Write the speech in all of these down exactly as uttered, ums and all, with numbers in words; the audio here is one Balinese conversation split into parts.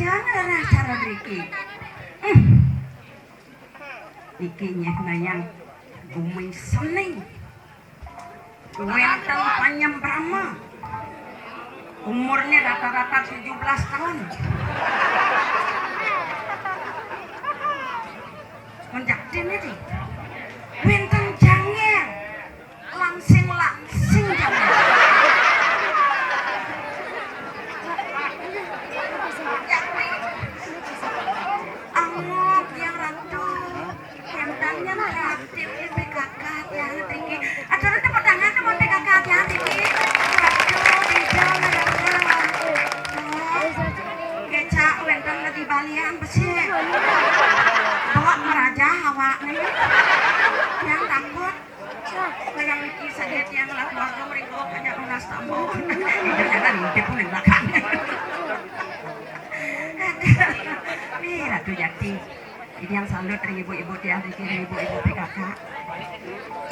Jangan rarah cara driki. Hmm. Niki nyeh nayang gumi seni. Wénten panyembrama. Umurnya rata-rata tujuh belas tahun. Menjak dini di. Wénten jangér. Langsing-langsing jangér. Angok yang ratu. Kénten nyén kreatif di P K K tiang niki. Aturun tepuk tangan teman P K K tiang niki. Aduh, hijau merah. Oh, kécak wénten di balian besi. Bawa merajah awak nih. Yang takut. Kaya niki saja tiang lah keluarga mereka kaya lunas tambah. Jangan ngintip pun di belakang. Nih, Ratu Jati. Ini yang salut ring ibu-ibu tiang, ring ibu-ibu P K K.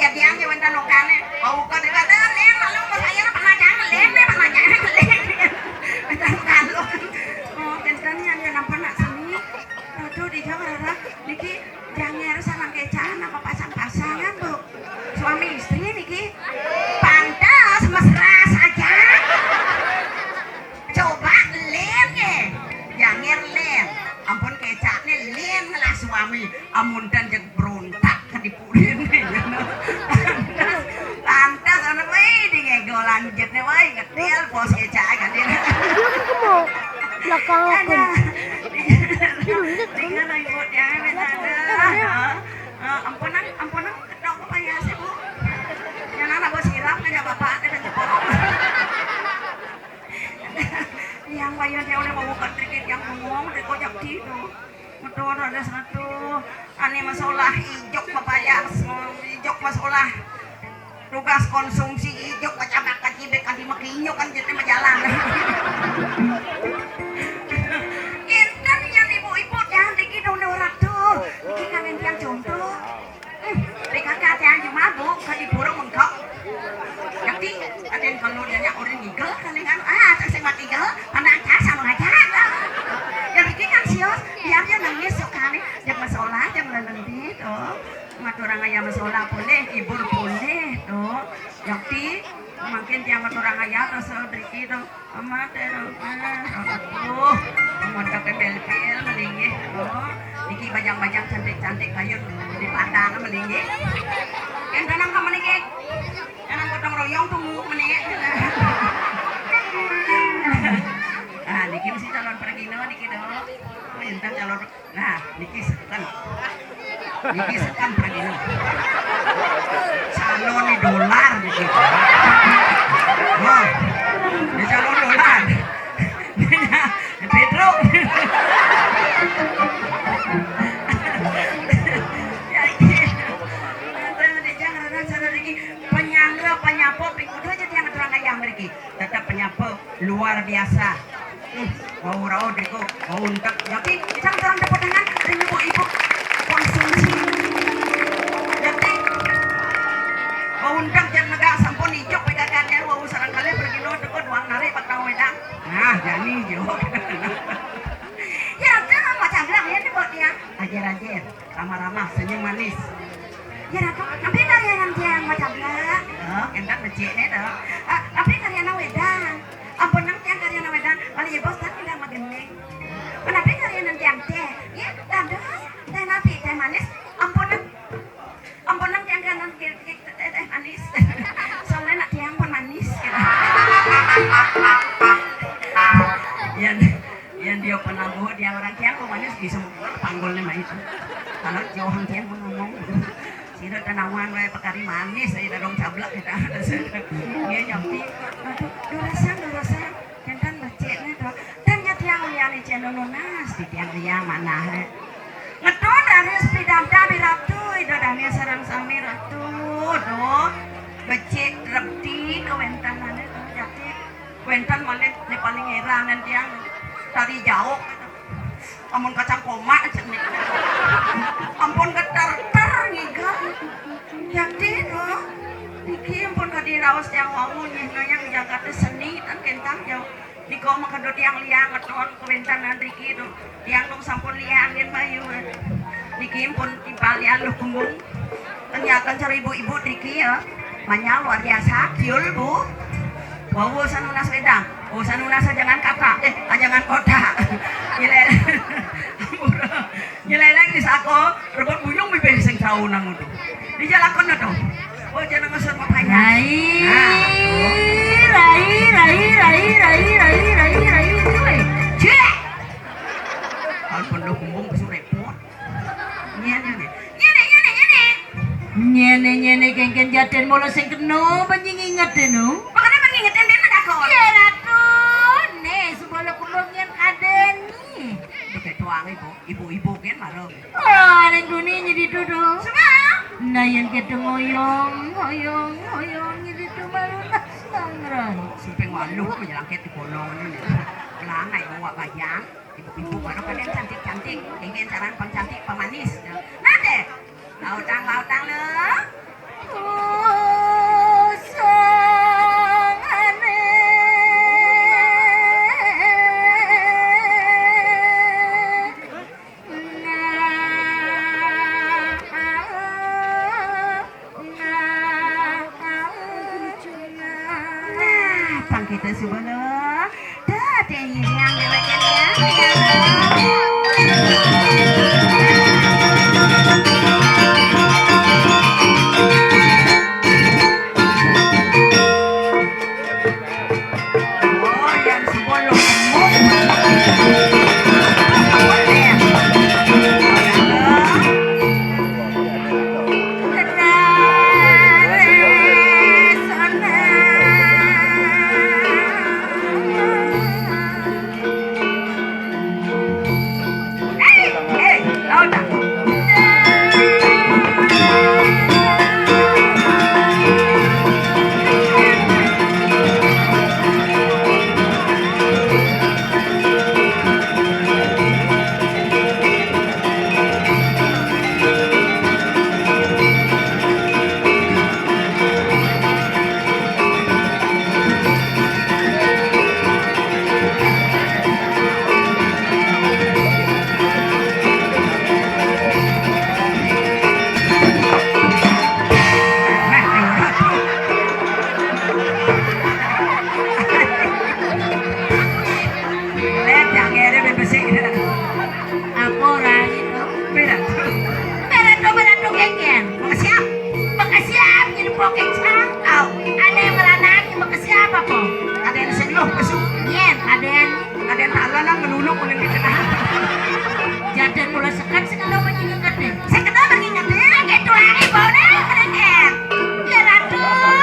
Ya, tiang ya wénten okane. Bau ka dikata, "Lén, lalu mas saya pernah jangan, lén, nih pernah jangan, lén." Wénten kalau. Oh, kénten yang kenapa nak seni? Aduh, di Jawa Rara, niki jangér sareng kécakan apa pasang-pasangan, Bu? Suami istri niki pantes mesra saja. Coba lén nggih. Jangér lén. Ampun kécakné lén lah suami. Amun dan jeg berontak ka dipurin. Pantes, pantes ana wéh di ngégolan jetné wéh ngetil bos kécak kan dia. Belakang aku. Ada. Dengan ibu dia ada. Eh, ampunan, ampunan, ketok apa ya sih, Bu? Yang anak bos sirap aja bapak ada jebol. Yang bayar dia oleh bawa kontrikin yang bengong, dia kojak tidur. Betul ada satu. Ani masalah ijuk bapak ya, ijuk masalah. Tugas konsumsi ijuk macam apa cibek kan di mekinyuk kan jadi majalan. Intan yang ibu-ibu yang dikit udah orang tuh. Dikit kan yang contoh. Hmm, P K K tiang cuma bu, ka di pura mengkok. Tapi, ada yang kalau dia nyak orang ngigel, kali kan, ah, tak semat ngigel, anak aja sama aja. Ya, bikin kan sios, biar dia nangis sekali. Dia masalah, dia melelenti, tuh. Maturang ayam masalah boleh, hibur boleh, tuh. Yakti, mungkin tiang maturang ayam, rasa driki, tuh. Amat, eh, aduh, amun kakek bel-bel melinggih, oh, niki bajang-bajang cantik-cantik kayun di Padang melinggih. Yang tenang kamu niki, tenang gotong royong tuh mu melinggih. Ah, niki mesti calon pergino niki dong. Oh, yang calon Nah, niki seken. Niki seken pergi. Calon dolar niki. Nah, ini calon dolar. Pedro. Ya, ini. Jangan ada cara lagi. Penyangga, penyapa, pikudu aja tiang terang ayam lagi. Tetap penyapa luar biasa. Hmm, bau raud iku, bau entek. Tapi, cang terang tepuk tangan, ring ibu-ibu konsumsi. Tapi, bau entek jan negak sampun ijuk pegagannya, bau sarang kalih pergi lo tekut uang narik patang wedang. Nah, jani juk. Ya, kan macam bilang, ya, ini buat dia. Ajar-ajar. Ramah-ramah, senyum manis. Ya, Ratu, tapi karyanan tiang macam lah. Oh, entar becik nih, tuh. Ah, tapi karyanan wedang. Ampun nang tiang karyanan wedang. Kali ya, bos, tapi nggak magending. Kenapa karyanan tiang teh? Ya, tandus. Teh napi, teh manis. Ampun nang. Ampun nang tiang kanan, ki-, ki-, teh, teh manis. Soalnya nak tiang pun manis, gitu. Ya, Yang dia pernah bawa dia orang tiang kok manis bisa membuat panggulnya mah itu. Kalau jauhan tiang mau ngomong, sira tanaman wae pekari manis, saya dong cablak kita. Dia nyampi, aduh, durasan, durasan, jantan becik nih tuh. Dan ya tiang liani cendol lunas, di tiang dia mana he. Ngetun dari sepidam tabi ratu, itu dani sarang sami ratu, tuh. Becik, rebti, kewentanannya tuh, jadi Wénten malih né paling héran tiang tari jauh. Amun kacang komak cenik. Ampun geter-ter ngiga. Yakti to. Niki ampun kadi raos tiang wau nyih nayang jagaté seni tan kéntang jauh. Di Kok mengkedot tiang liang ngeton kewéntenan riki to. Tiang dong sampun liang yén mayu. Niki pun timpal liang Luh Kembung. Tengyaken cara ibu-ibu riki ya. Manyal luar biasa, kiul, Bu. Wau sanunas wedang. Oh, sanunas ajangan kakak. Eh, ajangan kotak. Nyelel. Nyeleleng di sako, rebut buyung bibih sing saunang udu. Dijalakon to. Oh, jangan ngesot makanya. Rai, rai, rai, rai, rai, rai, rai, rai, rai, rai. Cek. Kalau pondok kumbung besok repot. Nyene, nyene, nyene, nyene. Nyene, nyene, kéngkén jaden mula sing kena, panjing inget deh, no. Makanya panjing inget deh, mana dakon? Ya, Ratu. Nih, sebelum kumbung nyén kadén, nih. Udah kayak tuang, Ibu. Ibu-ibu kan marem. Oh, ning guni nyeditu to. Sebab? Nah, yén kita ngoyong, ngoyong, ngoyong nyeditu malu nah sangran. Sampai waluh menyelangkit di bolong ini. Pelangai bawa bajang, ibu-ibu baru kan yang cantik-cantik. Ingin calon pengcantik pemanis. Nah deh, lautang-lautang lo. Oh, sangane. Nah, pang kita suba lo. Dah, deh, yang lewat ya. Apa ora itu? Berat. Berat to, berat to, kéngkén. Makasiap. Makasiap, nyedepok kéngkén. Au. Ada yang melanang, makasiap apa? Ada yang sing loh, pesu. Nyén, ada yang. Ada yang tak lanang ngeluluk oleh di tengah. Jaden mula sekat, sing kenal mengingat deh. Sing kenal mengingat deh. Gitu lagi, bau deh, keren deh. Ya, Ratu,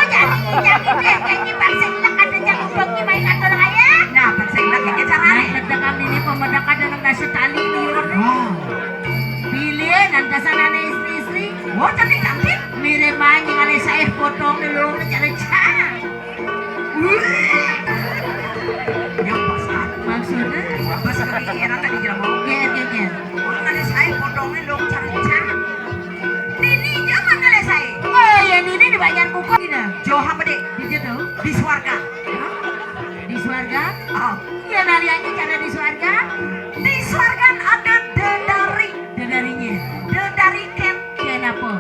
jadi, jadi deh, kayak nyimpan sing lek, ada yang ubek, nyimpan atur aja. Nah, bang sing lek, ini caranya. Nah, ledakan ini pemedak ada nang nasi tali, liur. Wow. Pilih, nang dasar aneh istri-istri. Wah, cantik-cantik. Mirip banyak, ada saya potong dulu, reca-reca. Yang pasar. Maksudnya? Pas lagi enak tadi jalan. Iya, iya, iya. Orang ada saya potongnya dong, reca-reca. Nini, jangan ada saya. Oh, ya, Nini dibayar kuku, gitu. Jauh apa, Dek? Di situ. Di suarga. Hah? Di suarga? Oh. Iya, naliannya cara di suarga. Di suarga ada dedari. Dedarinya. Dedari kén. Kén apa?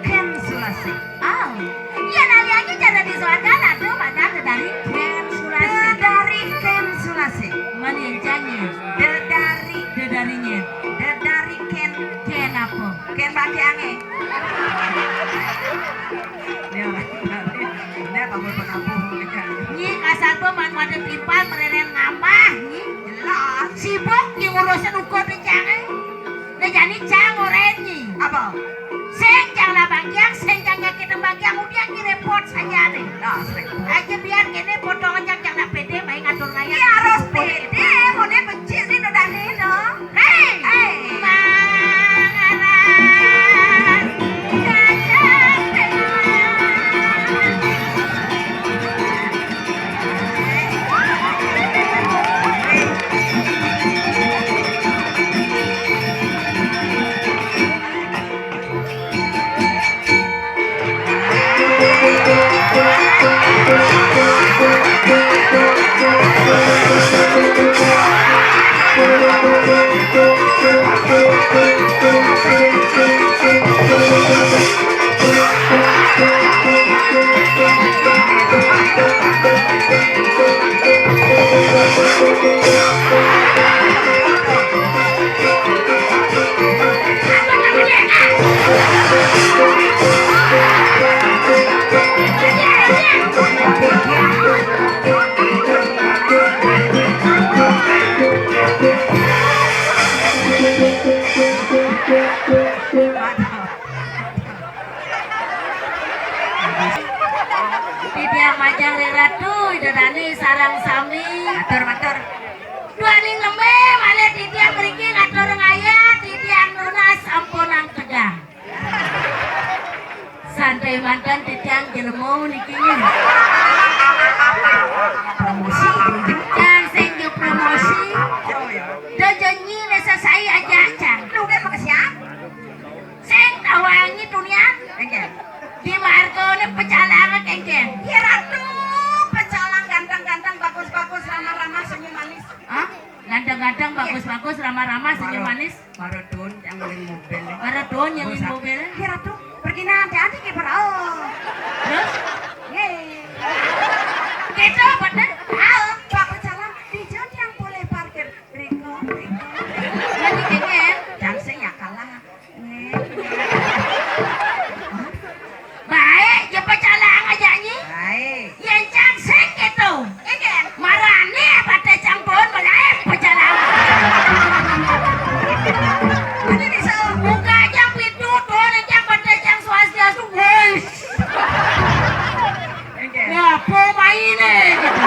Kén Sulasi. Oh. Iya, naliannya cara di suarga, ada pada dedari kén Sulasi. Dedari kén Sulasi. Mana yang canggih? Dedari. Dedarinya. Dedari kén. Kén apa? Kén bagi ange. Ini orang. Ini apa buat penabuh? Nyi kasar tuh man pada timpal mereren ngambah, nyi. Jelas. Sibuk nyi ngurusin ukur di cange. Nah, jani cang oren nyi. Apa? Sing cang lah bangkiang, sing cang nyakit bangkiang, udah nyi repot saja nih. Nah, sering. Aja biar kene potongan cang cang nak pede, main ngatur ngayang. Iya, harus pede, mau dia becik nih, udah nih, no. Hei! Hei! Mangaran gajah tengah. Titiang majeng ring Ratu, Ida Dané sareng sami. Matur, matur. Duaning nembé malih titiang mriki ngatur ngayah, titiang nunas ampunang tegang. Santai manten titiang jelema niki nya. Promosi. Cang sing ja promosi. Da janji né sesai aja, cang. Lu kan makasian. Sing tawangi tunian. Kéngkén. Di margané pecalang kéngkén. Ya Ratu, pecalang ganteng-ganteng, bagus-bagus, ramah-ramah, senyum manis. Hah? Ganteng-ganteng, bagus-bagus, ramah-ramah, senyum manis. Baru tuun yang beli mobil. Baru tuun yang beli mobil. Ya Ratu, pergi nanti aja ke Parau. Terus? Yeay. Gitu, bener? Tahu, Pak Pecalang, di Jodiang boleh parkir. Riko, Riko. Jadi kéngkén. Jangan sing ya kalah. Baik, ya pecalang aja nyi. Baik. Yén cang sing kéto. Kéngkén. Marané baté cang pun malaib pecalang. Ini bisa. Buka aja pintu, tuh, cang baté cang swastiastu. Wéh. Ngapa mainé gitu?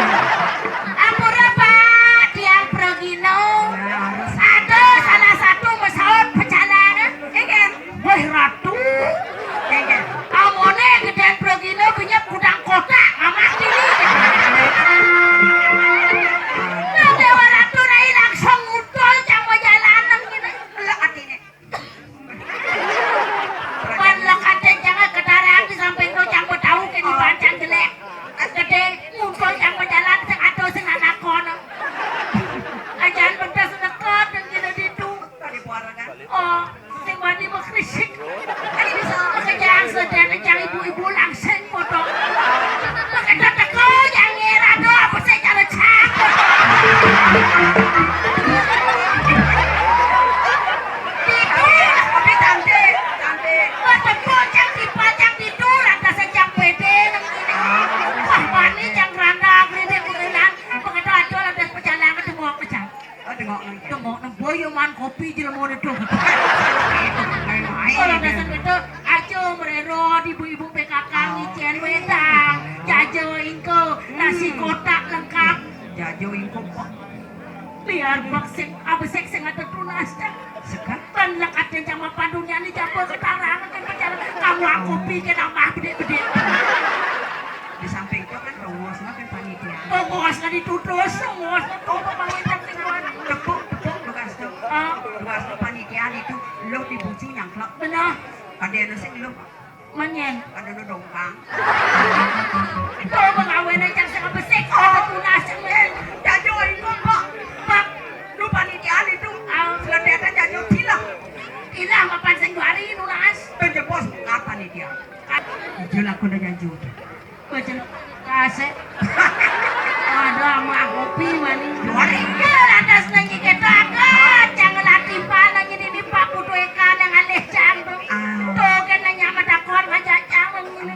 Ampura, Pak, tiang pragina. Ada salah satu masaut pecalang. Kéngkén. Wéh, Ratu. Kéngkén. Amoné gedén pragina, kenyep kudang kotak, amat ini. Nah, Déwa Ratu rai langsung ngudul cang majalan nang ngene. Lek atiné. Pan lek ati cang ketaran di samping to cang betau kéné pancang jelék. Gedé muncul cang bejalan sing ado sing anakon. Ajan pentas nekot dan kena ditu. Oh, sing wani mekrisik. Kejang sedang cang ibu-ibu langsing foto. Pakai teko yang ngira do apa sih cara cang. Tapi cantik, cantik. Wah, tepuk cang dipacang tidur, ada sejak pede nang ini. Wah, mani cang randa, geridik, gerinan. Pengedo aja lah, ada pecalang, ada mau pecah. Oh, tengok nang. Tengok nang boy, yo, man kopi jelema to. Kalau dasar itu, aja merero di ibu-ibu P K K ngicén wedang. Jaja ingko, nasi kotak lengkap. Jaja ingko, Pak. Biar beksik, abesik sing ada tunas, Cang. Sekat. Kan lek ada cang mapan dunia ni japa ketarang, kan pacar kamu aku pikir nambah bedik-bedik. Di samping itu kan tongos kan panitia. Tongos kan ditutus, tongos kan tongos panitia sing luar. Tepuk, tepuk bekas tu. Ah. Bekas tu panitia itu lo di bucu nyangklak. Benar. Ada yang sing lo. Menyén. Ada lo dongkang. Itu pengawéné cang sing besik, ada tunas cang menyén. Jajo itu kok. Pak, lu panitia itu. Ah. Selendetan jajo tilah. Tilah mapan sing dua hari nunas. Penjebos nggak panitia. Jujur aku udah janji. Baca kasih. Ada sama kopi mani. Waring. Ya, lantas nang iki tak ada. Jangan latih panah ini di Pak Putu Eka nang alih cang tu. Ah. Tuh kan nanya sama takon ngajak cang ini.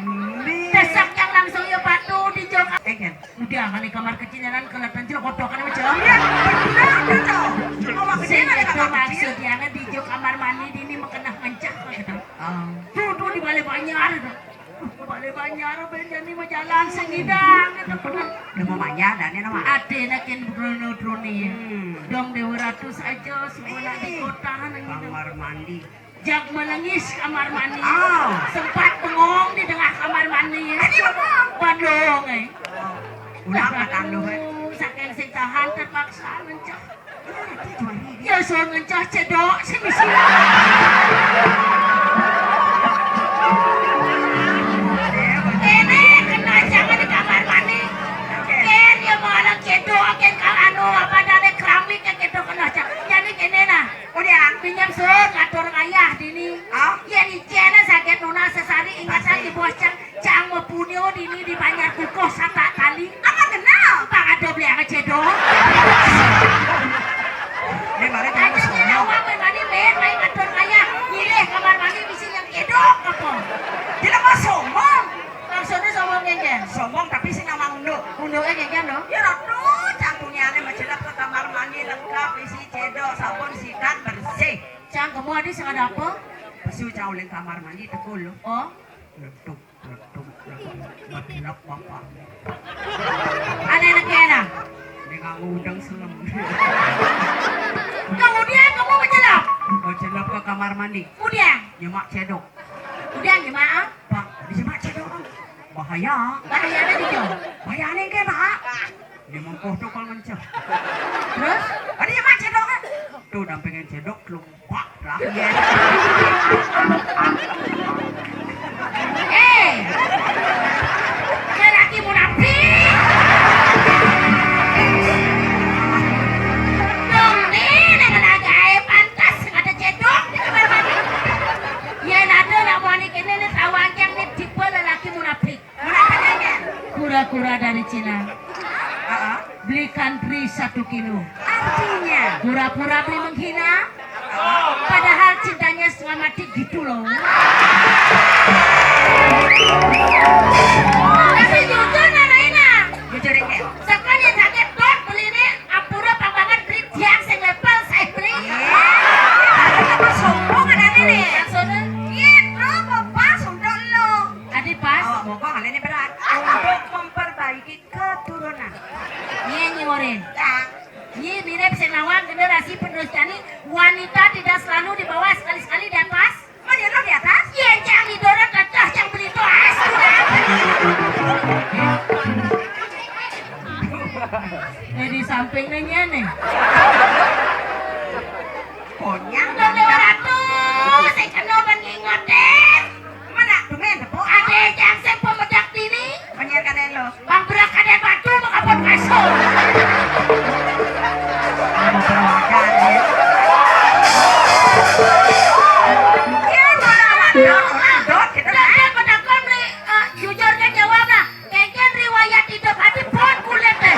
Desak yang langsung ya Pak tuh di jok. Eh, kan? Udah kali kamar kecilnya kan kelihatan jelek kotokan sama cang. Iya, benar tuh. Kalau kecil ada kamar kecil. Maksudnya kan di jok kamar mandi di ini makan ngencah gitu. Ah. Tuh, tuh di balai banjar tuh. Balik banjar, ben jani mah jalan sing ngidang, gitu. Udah mau manja, dan ini nama. Ade nakin drone-drone ya. Hmm. Dong Dewa Ratu aja, semua nak di kota, nang gitu. Kamar mandi. Jag melengis kamar mandi. Oh. Sempat bengong di tengah kamar mandi. Tadi bengong. Bandung, eh. Oh. Udah makan lu, eh. Saking sing tahan terpaksa mencah. Ya, suruh ngencah cedok sing isi. Ini kena jangan di kamar mandi. Kén ya mau anak cedok, kén kalau anu apa dane keramik ya cedok kena cang. Jadi kene nah. Udah. Pinjam sur ngatur ngayah dini. Ah? Ya ni cene sakit nunas sesari ingatan di bos cang. Cang mapunyo dini di Banjar Kukoh satak tali. Apa kenal? Bang ada beli anak cedok. Wah, dia sengaja apa? Pesu cau ling kamar mandi, tekul lu. Oh. Leduk, leduk, leduk. Matilak bapak. Ada anak dia dah. Dia nganggu udang selem. Kemudian kamu mencelap? Mencelap ke kamar mandi. Kemudian? Nyemak cedok. Kemudian nyemak ah? Pak, nyemak cedok. Bahaya. Bahaya ada di jauh. Bahaya ni ke, Pak? Dia mengkoh tu kalau mencah. Terus? Ada nyemak cedok kan? Tu dampingin cedok, lompat lah. Iya. Eh, lelaki munafik. Dong ni, dengan ajaib pantas ada cedok di kamar mandi. Iya, nado nak mandi kene ni tawang yang ni tipe lelaki munafik. Kura-kura dari Cina. Beli country satu kilo. Artinya? Pura-pura beli menghina. Padahal cintanya setengah mati gitu loh. Tapi jujur, Nana Ina. Jujur, Ina. Sekali sakit perut beli ini, ampura pambangan beli tiang sing level saya beli. Iya. Apa sombong ada ini? Maksudnya? Iya, lo apa pas untuk lo? Adi pas. Oh, monggo hal ini berat. Untuk memperbaiki keturunan. Iya, Nyi Morin. Ya. Nyi mirip sing nawang generasi penerus jani, wanita tidak selalu di bawah, sekali-sekali di atas. Oh, dia di atas? Iya, yang didorong kecah, yang beli tuas. Jadi samping nanya nih. Konyang. Dong, Dewa Ratu, saya kenal ban ngingetin. Mana? Tumen, tepuk. Ada yang saya pemedak dini. Menyerkan lo. Bang berak ada batu, mau kapot kasur. Ada perwakilan, ya. Ya, mana, mana, orang dot, kita. Lah, dia pedak kon beli, eh, jujur kan jawab lah. Kengken riwayat hidup hati pon kulit deh.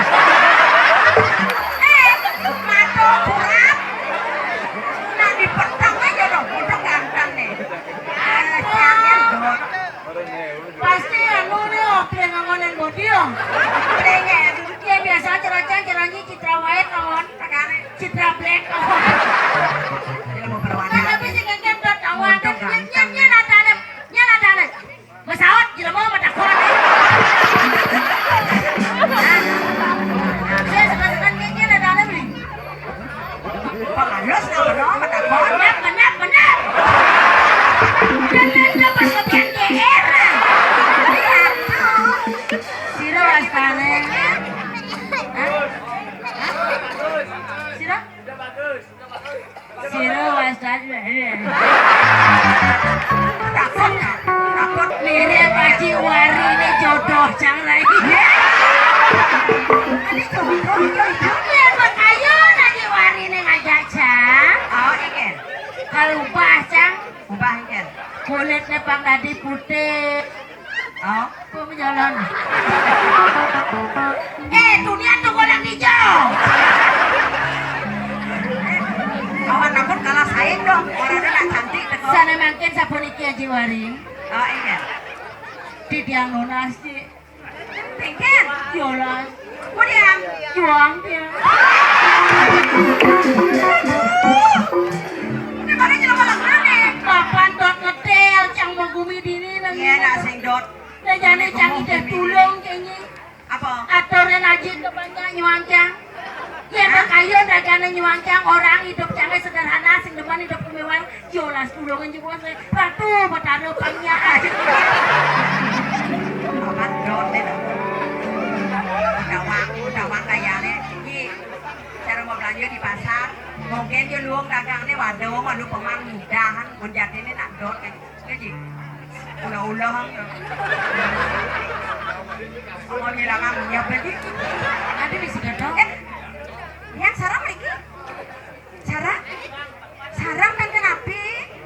Eh, mato kurang. Nah, dipetang aja dong, untuk ganteng nih. Eh, jangan dot. Pasti anu nih, oh, pria ngangonan bodi, oh. Pria ya. Ya, biasa cerocan, ceronyi, citra white, oh. Citra black, oh. Ilmu perwarnaan. Nah, tapi sing kengken dot, oh, untuk ganteng. Nya, nya, nya, nada nih. Nya, nada nih. Mesaut, jelema mah takon. Saya suka-suka nya, nya, nada nih. Halus, nah, bener, mata gua. Bener, bener, bener. Bener, bener, pas ngebiak G R. Sira wastane. Hah? Hah? Sira? Sira wastane. Takut, takut. Mirip Aji Wari ini jodoh, Cang, lagi. Ini jodoh, jodoh. Iya, makanya Aji Wari ini ngajak, Cang. Oh, iya. Kalau ubah, Cang. Ubah, iya. Kulitnya pang tadi putih. Oh. Kok menjalan? Eh, dunia tuh orang hijau. Awan ampun kalah saing dong. Orangnya nak cantik deh kok. Sana mangkin sapuniki Aji Wari. Oh, iya. Di tiang lunas, Ci. Tinggal. Yolas. Kemudian. Juang dia. Ini mana jelema lek mana? Papan dot ngetel, Cang, mau gumi dini nang. Iya, nak sing dot. Nah, jane Cang teh tulung kene. Apa? Aturan aji kebanyak nyuang Cang. Ya, makanya dagane nyuang Cang, orang hidup Cang sederhana, sing demen hidup kemewahan. Yolas tulungan juga saya. Ratu Betara pangnya aji. Amat dot deh. Dawang, dawang kayane. Iki cara mau belanja di pasar. Mungkin dia luang dagangne waduh, waduh pemang mudahan mun jatine nak dot. Jadi, ulah-ulah. Mau ngilangan minyak lagi. Nanti bisa gedong. Eh, yang sarang lagi. Sarang? Sarang kan kenapi?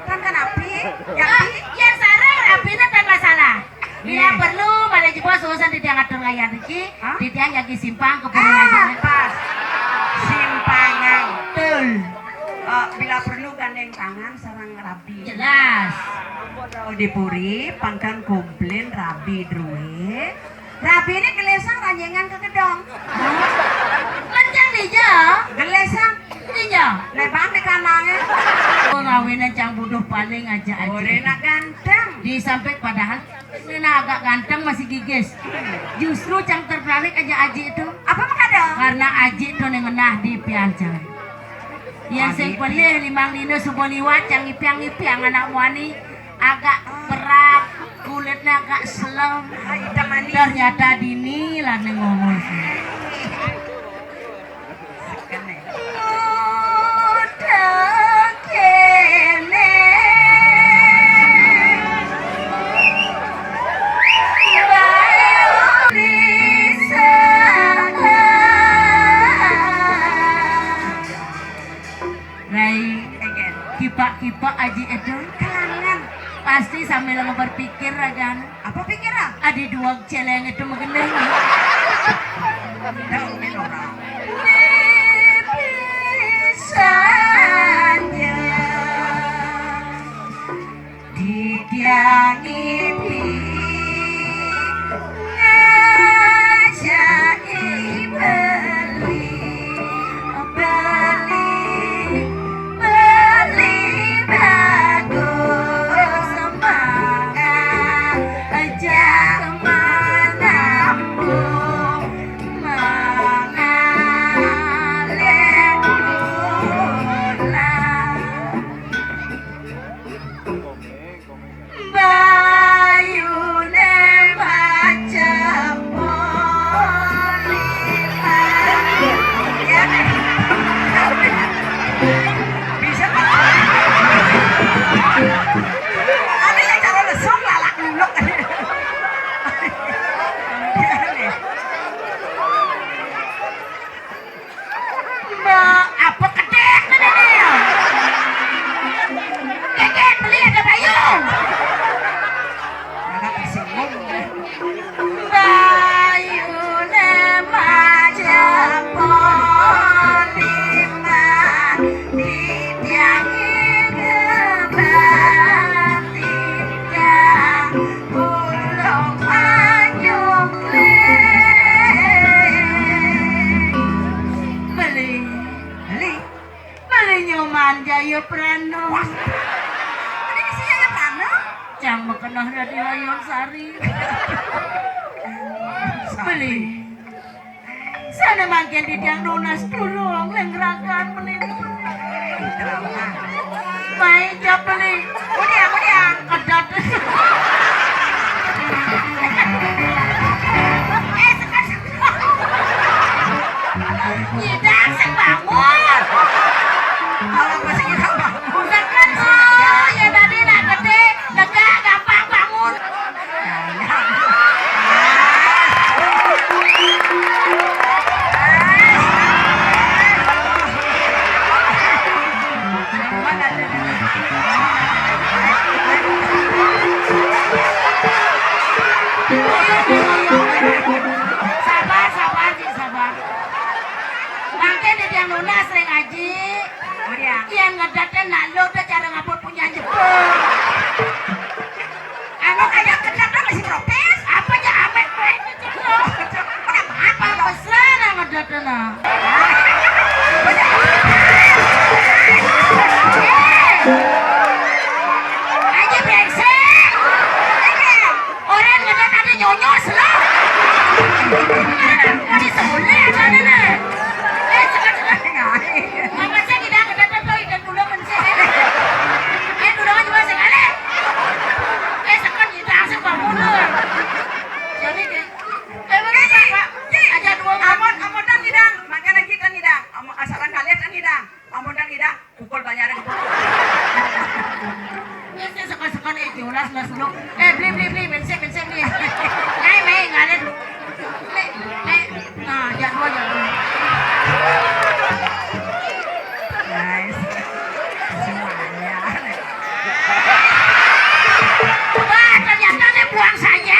Kan kenapi? Ya, ah, ya sarang rapine kan masalah. Bila perlu, pada jebos urusan di tiang atur ngayar niki, di tiang jagi simpang ke Purworejo. Ah, pas. Simpangan. Betul. Eh, bila perlu gandeng tangan sareng rabi. Jelas. Oh, di puri, pangkan komplain rabi druwe. Rabi ini gelesang ranjengan ke gedong. Kencang dija. Gelesang. Dija. Lebang di kanange. Kawinan cang buduh paling aja aji. Orena ganteng. Di samping padahal ini agak ganteng masih gigis. Justru cang tertarik aja aji itu. Apa makada? Karena aji itu nih ngenah di pian cang. Yang sing pelih limang dina suba liwat cang ipiang-ipiang anak muani agak berat, kulitnya agak selem. Ah, hitam manis. Ternyata dini lah nih ngomong sih. Rai, kipak-kipak aji itu. Kalangan. Pasti sambil berpikir, Ragan. Apa pikir, ah? Adi dua celeng itu mengenai. Tahu, Minora. Nipi saja titiang ipi ngajai beli, beli, beli bagus mangga aja menambung mengalir pulang. Bayune macam polima. Ya. Bisa, Pak. Ada yang cara lesung, lalak luluk. Mbak, apa kedek mana nih? Kedek beli ada bayu. Bayune macam polima, titiang inebat titiang ulung anyukling. Beli, beli, beli Nyoman Jaya Prana. Wah, ada di sini Jaya Prana? Cang makenah Radio Ayun Sari. Beli. Sana mangkin titiang nunas tulung, lenggerakan, beli. Main cap beli. Udah, udah. Kedap. Eh, sekat, sekat. Nyidang sing bangun. Kalau masih kita bangun. Sekat, oh, ya tadi nak gede, lega, gampang bangun. Sabar, sabar, Ji, sabar. Mangkin titiang nunas ring Aji. Oh, iya. Yén ngedété nak lo, udah cara ngabut punya jebol. Anu, kayak kedap masih protes. Apa ya, amet, amet, amet. Apa mesra nang ada dana? Eh, aja brengsek. Orang ada tadi nyonyos lah. Tadi soleh ada nih. Eh, sekarang, sekarang. Apa sih kita ada tuh, ikan dulu, mencet. Eh, dulu juga sekali. Eh, sekarang kita langsung bangun. Jadi, eh, mana, Pak? Aja dua. Ampun, ampunten, Idang. Mangkin kita, Idang. Am-, asalan kalian kan, Idang. Ampunten, Idang. Pukul banyak ada gitu. Ini sekan-sekan, eh, jelas, jelas dulu. Eh, beli, beli, beli, bensin, bensin, beli. Naik, naik, ngalir. Naik, naik. Nah, aja dua, aja dua. Guys, semuanya. Wah, ternyata ini buang saja.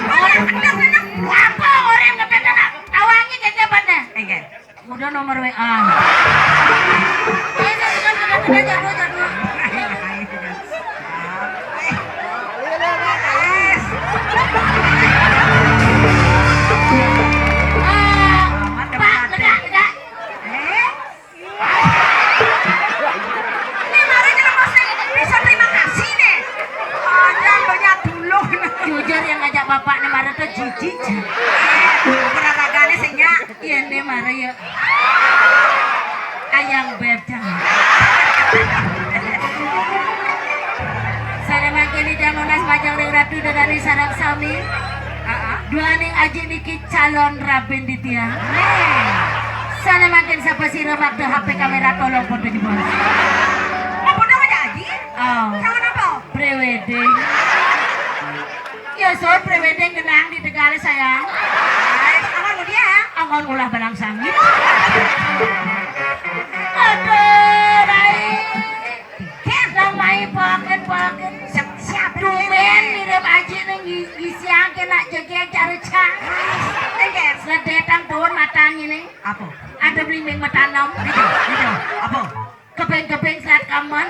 Orang kedap enak, apa orang kedap enak? Tawangi kagak pada. Enggak. Udah nomor W A. Eh, jangan, jangan, jangan, jangan, jangan. Eh, Pak, lega, lega. Eh? Ayo. Ayang Beb, jangan. Sané mangkin titiang nunas majeng ring Ratu Dedari sareng sami. Aa. Duaning aji niki calon rabin titiang. Sané mangkin sapasira makta H P kamera, tolong foto jebos. Apa namanya, Aji? Oh. Calon apa? Prewedding. Ya, so prewedding genang di Tegal, sayang. Ay, aman udah ya? Aman ulah balang sangit. Aduh, Rai. Ken, nang mai poket-poket. Siap, siap. Tumben mirip aji ning ngisiang kena jegeg caruca. Sedetang tuun matan ini. Apa? Ada blimbing matanem. Gitu, gitu. Apa? Keping-keping selat kamen.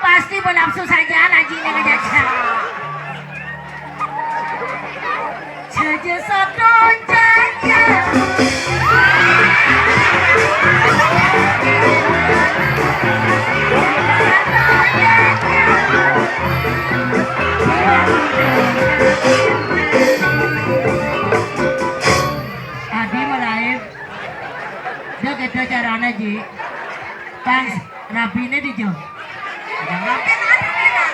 Pasti bernafsu saja aji ini ngejajah. Jaja satu jaja. Adi melaib. Dia gitu caranya, Ji. Pas rabiné di jo. Ada rabi ada.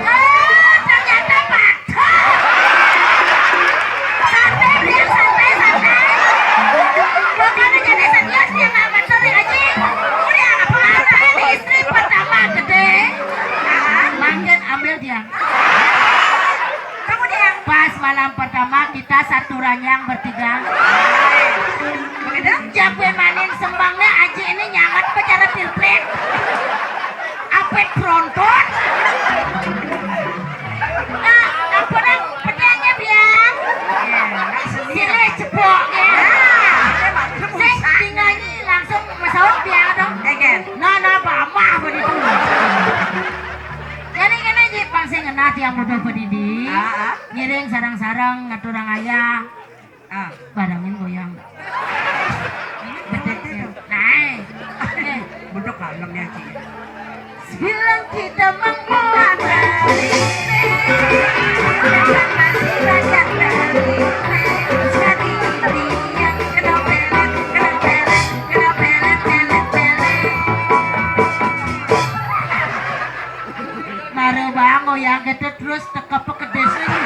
Oh, ternyata patah. Santai, dia santai, santai. Bukannya jadi serius dia, nggak betul, ya, Ji. Udah, apa, apa, ini istri pertama gede. Makin ambil dia. Kamu dia. Pas malam pertama kita satu ranjang bertiga. Begitu? Jape maning sembangnya aji ini nyangat pacara tilpet. Apet tronton. Nah, apa nang pedenya, Biang? Silih cepok, ya. Sing tinggalnya langsung masaut, Biang, dong. Nah, nah, bamah begitu. Jadi kena ji pang sing ngena tiang butuh pedidi. Ah, ah. Ngiring sarang-sarang ngaturang ayah. Ah. Barangin goyang. Betul, betul. Naik. Budak kalem ya, Ci. Bilang kita membuat dari Mare bang goyang gitu terus teka pekedes lagi.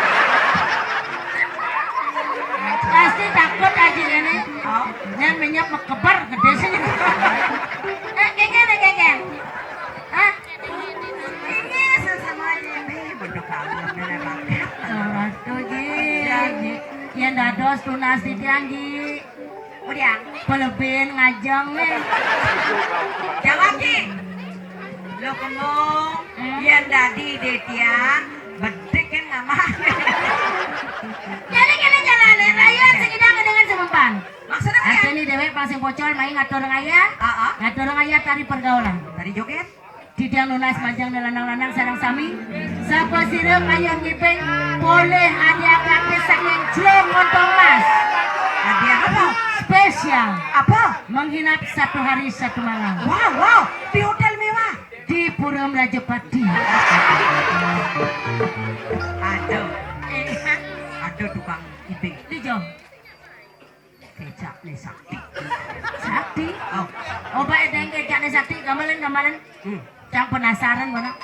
Pasti takut aja ini. Oh. Yang minyak mekebar kedes ini. Eh, kengken, eh, kengken. Hah? Ini sesama aja ini. Bener banget, bener banget. Salah tuh, Ji. Ya. Ji. Yang dados tunas titiang, Ji. Udah. Pelebin ngajeng nih. Jawab, Ji. Lo kemong, hmm, yang dadi deh tiang, bedik kan nama. Jadi kena jalanin, rayuan segidang dengan semempan. Maksudnya apa ya? Artinya dewek pang sing pocol, main ngatur ngaya. Ah, ah. Ngatur ngaya tari pergaulan. Tari joget. Titiang nunas majeng lanang-lanang sareng sami. Sapasira kayun ngiping polih hadiah gratis saking Jlung Montong Mas. Hadiah apa? Spesial. Apa? Menginap satu hari satu malam. Wow, wow, di hotel mewah. Di Pura Mrajapati. Aduh. Aduh, tukang iping. Di Jong. Kecak nih sakti. Sakti? Oh. Oh, baik, deng, kecak nih sakti. Gamelan, gamelan. Hmm. Yang penasaran mana?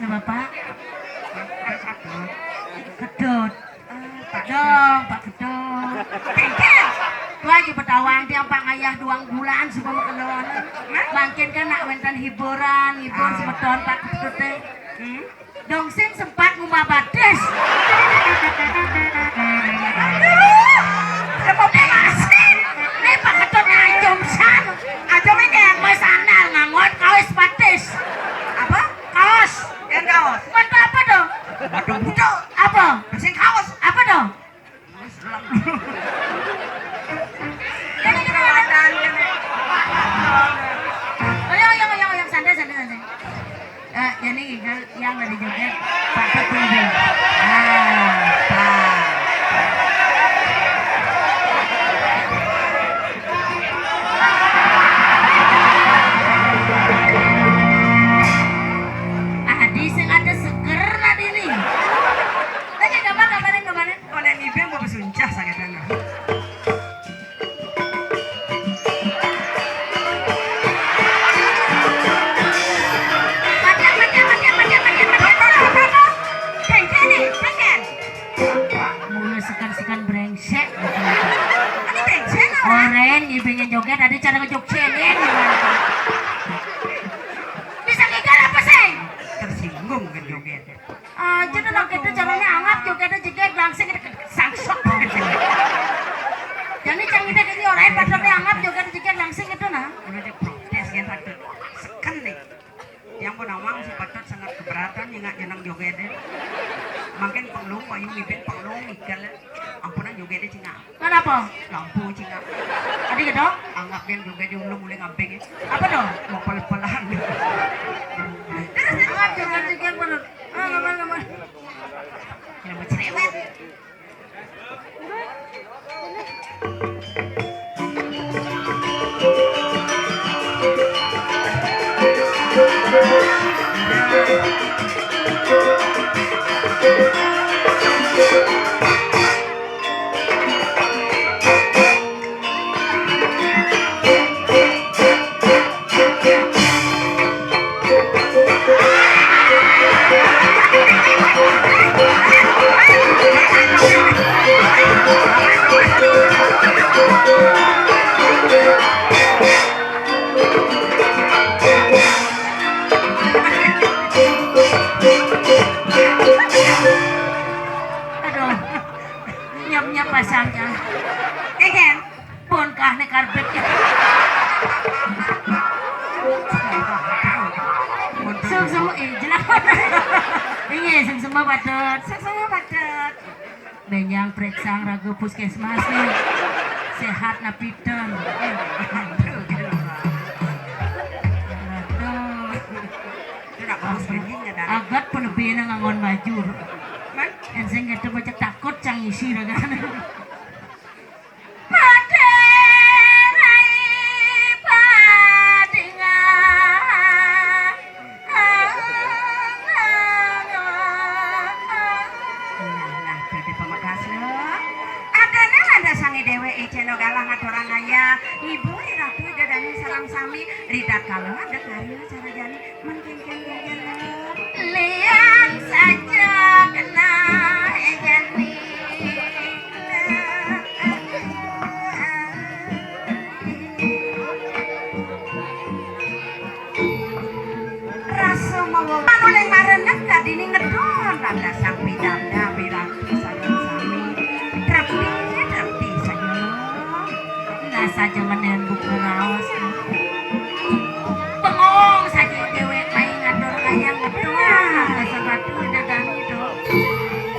Napa, Pak? Gedut. Pak Dong, Pak Gedut. Tengkek. Wah, iki petawang tiang Pak ngayah duang bulan suba makenalan. Mangkin kan nak wénten hiburan, hibur Ah. semeton Pak Gedut. Hmm? Dong sing sempat ngumbah batis. Aduh, lepo masih. Nih Pak Gedut ngajum san. Ajum ini yang mas sandal ngangon kaos batis. Apa? Kaos. Yang kaos. Mata apa tuh? Waduh, budak. Apa? Sing kaos. Apa tuh? Ini, ini, ini, ini. Oyong, oyong, oyong, oyong. Santai, santai, santai. Eh, jadi Igal yang dari joget, Pak Tut Bing Bing. Ah, Pak. Adi sing ada seger tadi nih. Lagi gambar, gambarin, gambarin. Oleh Ibe mau besuncah sakit. Mati, mati, mati, mati, mati, mati. Apa, apa, apa? Pengen nih, pengen. Mula sekan-sekan brengsek. Ini brengsek, apa? Oren, ibenya joget, ada cara ngejoksenin. Bisa gagal apa sih? Tersinggung kan joget. Aja dah, nang kéto carané anggap joget aja, joget langsing kéto sangsok. Jani cang ide kene ora padoné anggap joget aja, joget langsing kéto nah. Udah dia protes ya, Pak Tut. Seken nih. Yang pun awang si Pak Tut sangat keberatan ya nggak jeneng jogetnya. Makin penglung, payu ngibin penglung, ikel. Ampunan jogetnya cingak. Kenapa? Lampu cingak. Adi kéto? Anggap dia joget di ulung ulung amping. Apa tuh? Mau pel-pelan. Terus, terus. Anggap joget, joget bener. Ah, gambar, gambar. Kenapa cerewet? Aduh, nyap-nyap pasangnya. Keken. Pun kah né karpet. Sungsum, eh, jelas. Iya, sungsum Pak Tut. Sungsum Pak Tut. Bénjang préksang raga puskesmas nih. Séhat napi ten. Aduh. Agat palebihan nganggon baju. Énsing kéto bocah takut cang isi ragané. Padé rai padingan. Nah, nah, dadi pamekas lho. Adané lantas sangi déwék ijéno galah ngaturang ayah, ibu, ratu, ida dané sareng sami, ritatkala ada karya cara jani. Liang saja kena jani. Rasa mawa panuling marenget kadini ngedon pada sang pidabda pirati sareng sami. Trepi, trepi saja. Nah, saja menen buka raos. Bengong saja déwék main ngatur kayang betul. Nah, sepatu udah dani tuh.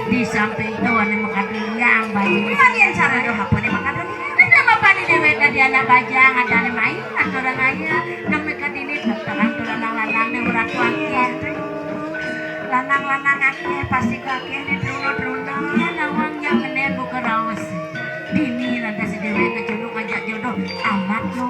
Di samping tuh ada makadin yang bayi. Lagian cara doh apa nih makadin? Kan nama pani déwék tadi anak bajang, ada nih main ngatur kayang. Nemu kadini terang tuh lanang-lanang nih urat wangi. Lanang-lanang akeh, pasti akeh nih truna-truna. Nawang yang menen buka raos. Dini lantas déwék ngejuluk ngajak jodoh. Amat lu.